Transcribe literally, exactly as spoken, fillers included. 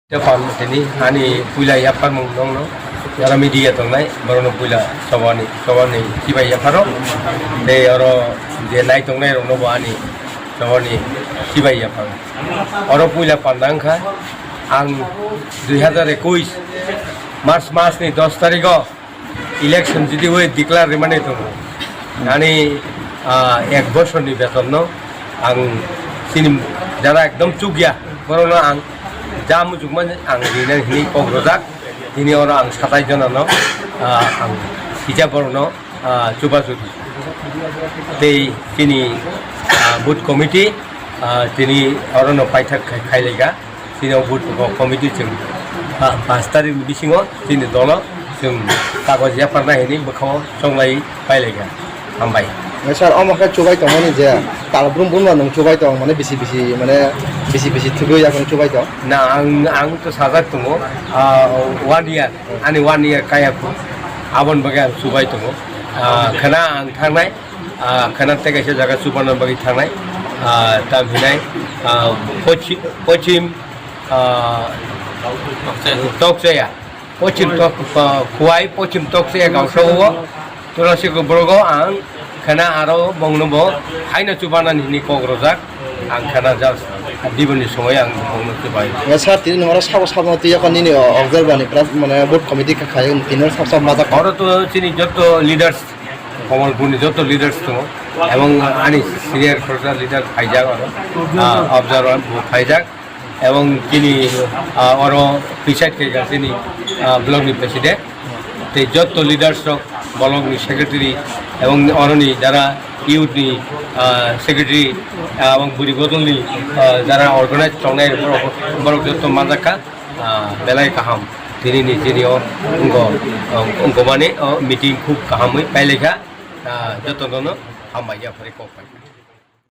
Japan tini ani puila yapharmung nongno, jara media tongnai, borokno puila sobani, sobani sibai yapharo. Tei oro je nai tongnai rokno bo ani sobani sibai yapharo. Oro puila panda wngkha, ang dui hazar ekuis March mas ni dos tarigo election jidi oi declare rimani tongo. Ani, ah, ek bosor ni beton no ang sini jara ekdom chukya, borokno ang ja muchukmani ang rinani hinwi kok rojak. Tini oro ang satai jonano, ah, ang kisa borokno, ah, chubachu di. Tei chini, ah, booth committee, ah, tini orono paithak khai, khailaika. Chini o booth committee chwng, ah, panch tarikh ni bisingo chini dolo chwng kagoj yapharna hinwi bwkhao chonglai pailaika. Hambai. Sir, omo khe chubai tongmani je tal brum brum no nwng chubai tong, mane bisi bisi, mane bisi bisi thugwi yakung chubai tong. Na, ang, ang to sajak tongo, ah, one year, ani one year kaya kho, aboni bagwi ang chubai tongo. Ah, khwna ang thangnai, ah, khwna tei kaisa jaga chubana bagwi thangnai, ah, tam hinai, ah, pochi-, pochim, ah, Tokchaya. Pochim tok, ah, Khowai, pochim Tokchaya gaosa o, Tulasi Kubrogo ang khwna aro bongno bo haino chubanani hinwi kok rojak, ang khwna just diboni somoi ang bongno chubai. Sir, tini nwng oro sabo sabo twi yakon nini o observer ni pras mane booth committee kha khai tini sab sab majak. Oro to chini joto leaders, Kamalpurni joto leaders tongo, ebong ani senior khoroksa leader phaijak oro, ah, observer bo phaijak, ebong chini, ah, oro preside khaikha chini, ah, block ni president, tei joto leaders rok, block ni secretary, ebong oroni jara youth ni, ah, secretary, ah, ebong bwrwi bodol ni, ah, jara organize tongnai borok, borok joto manjakha. Ah, belai kaham. Tini ni chini o wngkha, ah, wngkha mani o meeting khub kahamwi pailaikha. Ah, jotono hambai ya phari kok pai.